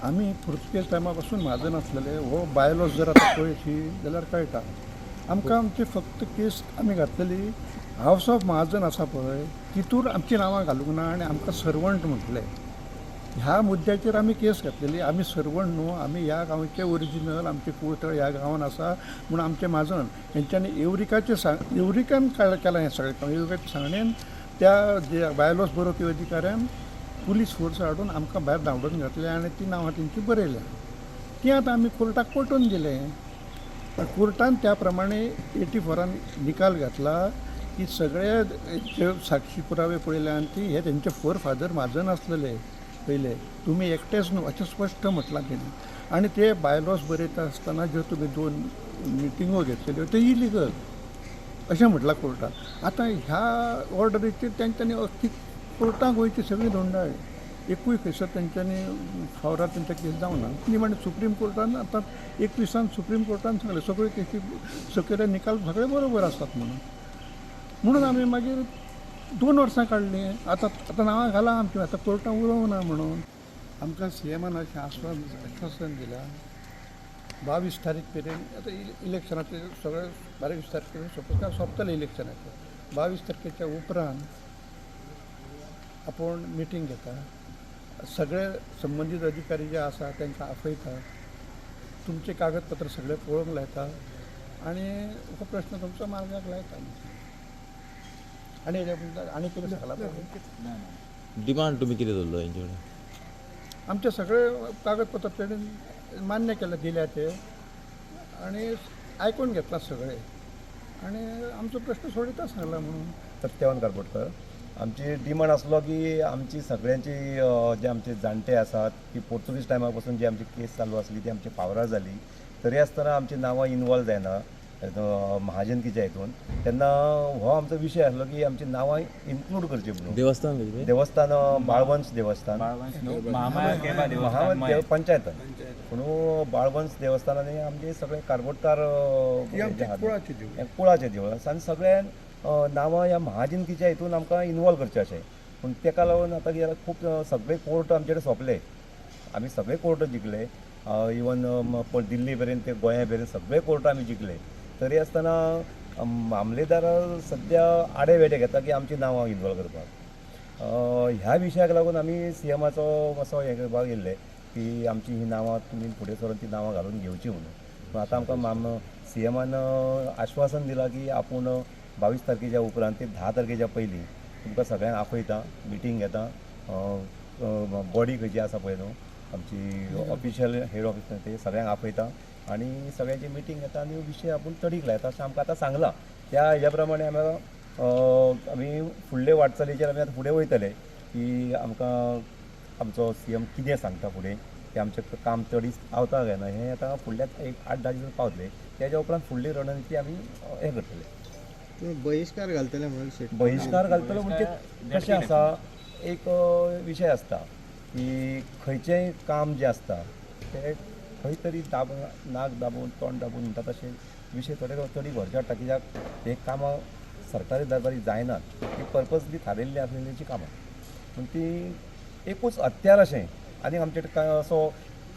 आमी पुर्तुगेज टायमा पासून म्हाजन आसलेले. हो बायलोस जर आतां पळयशी जाल्यार कळटा आमकां. आमची फक्त केस आमी घातलेली हावस ऑफ महाजन आसा पळय, तितूर आमचीं नांवां घालूंक ना आनी आमकां सर्वंट म्हटलें. ह्या मुद्द्याचेर आमी केस घातलेली. आमी सर्वंट न्हू, आमी ह्या गांवचे ओरिजिनल, आमचे कुळतळ ह्या गांवान आसा म्हूण आमचें म्हाजन. हेंच्यांनी एवरिकाचें सांग, एवरिकान केलां हें सगळें काम. एवरिकाच्या सांगणेन त्या जे बायलोस बरोवपी अधिकाऱ्यान पुलीस फोर्स हाडून आमकां भायर धांवडून घातले आनी ती नांवां तेंची बरयल्या. ती आतां आमी कोर्टाक पटोवन दिलें. कोर्टान त्या प्रमाणे 84 निकाल घातला की सगळे जे साक्षी पुरावे पळयले आनी ती हे तेंचे फोर फादर म्हाजन आसलेले पयले, तुमी एकटेच न्हू अशें स्पश्ट म्हटलां तेणी. आनी ते बायलॉस बरयता आसतना ज्यो तुमी 2 मिटिंगो घेतलेल्यो त्यो इलिगल अशें म्हटलां कोर्टान. आतां ह्या ऑर्डरीचेर तेंच्यांनी अख्खी कोर्टां गोंयची सगळीं धुंडाळ्ळी. एकूय खंयसर तेंच्यांनी फावराद तेंच्या केस जावना. निमाणें सुप्रीम कोर्टान आतां 21 सुप्रीम कोर्टान सांगलें सगळ्यो केसी सकयले निकाल सगळे बरोबर आसात म्हणून. म्हणून आमी मागीर 2 वर्सां काडलीं. आतां आतां नांवां घालां आमचीं, आतां कोर्टां उलोवंक ना म्हणून. आमकां सीएमान अशें आश्वासन दिलां 22 तारीख मेरेन. आतां इलेक्शनाचें सगळें 22 तारखेर सोंपता, सोंपतलें इलेक्शनाचें. 22 तारखेच्या उपरांत आपूण मिटींग घेता, सगळे संबंदीत अधिकारी जे आसा तांकां आपयता, तुमचें कागदपत्र सगळें पळोवंक लायता आनी हो प्रश्न तुमचो मार्गाक लायता. आनी हेज्या आनी कितें सांगलां? डिमांड तुमी कितें दवरलो हेंचे कडेन? आमचे सगळे कागदपत्र तेणी मान्य केले, दिल्या ते आनी आयकून घेतला सगळे आनी आमचो प्रश्न सोडयता सांगला म्हणून. सत्यवान कारबोटकर. आमची डिमांड आसलो की आमची सगळ्यांची जे आमचे जाणटे आसात की पोर्तुगीज टायमा पासून जी आमची केस चालू आसली ती आमची फावरार जाली, तरी आसतना आमची नांवां इनवॉल्व जायना महाजनकीच्या हितून. तेन्ना हो आमचो विशय आसलो की आमची नांवां इन्क्लूड करची म्हणून. देवस्थान देवस्थान बाळवंश देवस्थान, महामाया पंचायत, पूण बाळवंश देवस्थान आनी आमचे सगळे कारबोटकार कुळाचें देवूळ आसा आनी सगळ्यां नांवां ह्या महाजनकीच्या हितून आमकां इनवॉल्व करचें अशें. पूण तेका लागून आतां कितें खूब सगळे कोर्ट आमचे कडेन सोंपले, आमी सगळे कोर्ट जिखले, इवन दिल्ली मेरेन ते गोंया मेरेन सगळे कोर्ट आमी जिखले. तरी आसतना मामलेदार सद्या आडे वेडे घेता की आमची नांवां इनवॉल्व करपाक. ह्या विशयाक लागून आमी सीएमाचो मातसो हें करपाक येयल्ले की आमची ही नांवां तुमी फुडें सरून ती नांवां घालून घेवची म्हणून. पूण आतां आमकां सीएमान आश्वासन दिलां की आपूण 22 तारखेच्या उपरांत ते 10 तारखेच्या पयलीं तुमकां सगळ्यांक आपयता, मिटींग घेता, बॉडी खंयची आसा पळय न्हू आमची ऑफिशियल हेड ऑफिस ते सगळ्यांक आपयता आनी सगळ्यांची मिटींग घेता आनी विशय आपूण तडीक लायता अशें आमकां आतां सांगलां. त्या हेज्या प्रमाणे आमी फुडले वाटचालीचेर आमी आतां फुडें वयतले की आमकां आमचो सीएम कितें सांगता फुडें, की आमचें काम तडीक पावता काय ना हें आतां फुडल्या एक 8-10 दिसान पावतलें. तेज्या उपरांत फुडली रणनिती आमी हें करतले. बहिश्कार घालतले म्हणून? बहिश्कार घालतलो म्हणजे कशें आसा, एक विशय आसता की खंयचेंय काम जें आसता तें खंय तरी नाक दाबून तोंड दाबून म्हणटा तशें विशय थोडे तडी व्हरचे पडटा. कित्याक हे कामां सरकारी दरबारी जायनात, ती पर्पजली थारयल्ली आसलेलीची कामां, पूण ती एकूच हत्यार अशें आनी आमचे असो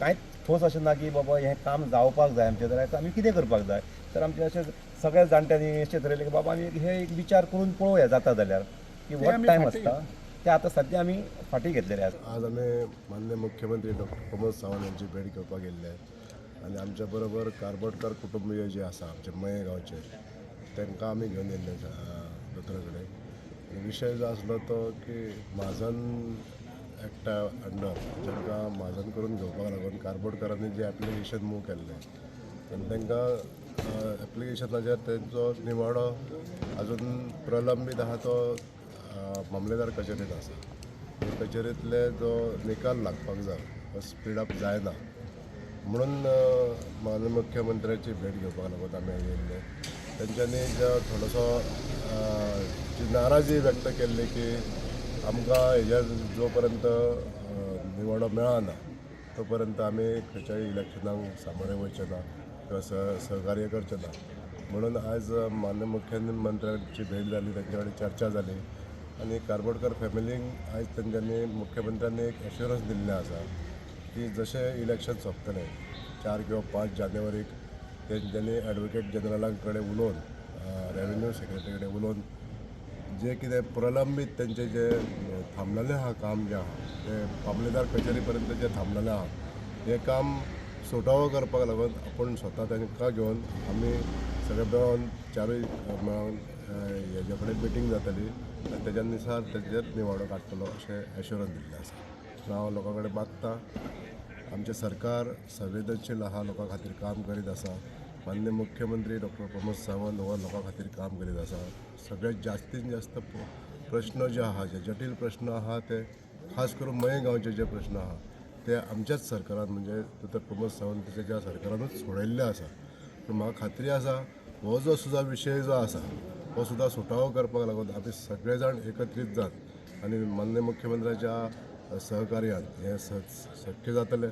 कांयच ठोस अशें ना की बाबा हें काम जावपाक जाय आमचें, जाल्यार आमी कितें करपाक जाय. तर आमचें अशें सगळ्या जाणट्यांनी अशें थरयलें की बाबा आमी हे एक विचार करून पळोवया जाता जाल्यार की what time आसता ते आतां सद्या आमी फाटीं घेतलेले आसा. आज आमी माननीय मुख्यमंत्री डॉक्टर प्रमोद सावंत यांची भेट घेवपाक गेल्ले आनी आमच्या बरोबर कारबोटकर कुटुंबीय जे आसा आमचे मये गांवचे तांकां आमी घेवन येयल्ले दोतोरा कडेन. विशय जो आसलो तो की म्हाजन एक्टा अंडर तांकां म्हाजन करून घेवपाक लागून कारबोटकरांनी जे एप्लिकेशन मूव केल्लें आनी तांकां एप्लिकेशनाचेर तेंचो निवाडो अजून प्रलंबीत आहा तो मामलेदार कचेरींत आसा. कचेरींतले जो निकाल लागपाक जाय तो स्पीड अप जायना म्हणून माननीय मुख्यमंत्र्याची भेट घेवपाक लागून आमी येयल्ले. तेंच्यांनी जो थोडोसो जी नाराजी व्यक्त केल्ली की आमकां हेज्या जो पर्यंत निवाडो मेळना तो पर्यंत आमी खंयच्याय इलेक्शनाक सामोरे वयचे ना किंवा सहकार्य करचें ना म्हणून आज माननीय मुख्यमंत्र्यांची भेट जाली, तेंचे कडेन चर्चा जाली आनी कारबोटकर फॅमिलीक आयज तेंच्यांनी मुख्यमंत्र्यांनी एक एश्युरन्स दिल्लें आसा की जशें इलेक्शन सोंपतलें 4 किंवा 5 जानेवारीक तेंच्यांनी एडवोकेट जनरला कडेन उलोवन, रेवेन्यू सेक्रेटरी कडेन उलोवन जे कितें प्रलंबीत तेंचे जे थांबलेलें आहा काम जें आहा तें मामलेदार कचेरी पर्यंत जें थांबलेलें आहा हें काम सुटावो करपाक लागून आपूण स्वता तांकां घेवन आमी सगळे मेळोन चारूय मेळोन हेजे कडेन मिटींग जातली आनी तेज्या नुसार तेजेर निवाडो काडटलो अशें एश्योरन्स दिल्लें आसा. हांव लोकां कडेन मागता, आमचें सरकार संवेदनशील आहा, लोकां खातीर काम करीत आसा. माननीय मुख्यमंत्री डॉक्टर प्रमोद सावंत हो लोकां खातीर काम करीत आसा. सगळ्यात जास्तीन जास्त प्रश्न जे आहा, जे जटील प्रश्न आहा ते खास करून मये गांवचे जे प्रश्न आहा ते आमच्याच सरकारान म्हणजे डॉक्टर प्रमोद सावंत ज्या सरकारानूच सोडयल्ले आसा. पूण म्हाका खात्री आसा हो जो सुद्दां विशय जो आसा हो सुद्दां सुटावो करपाक लागून आमी सगळे जाण एकत्रीत जात आनी माननीय मुख्यमंत्र्याच्या सहकार्यान हें शक्य जातलें.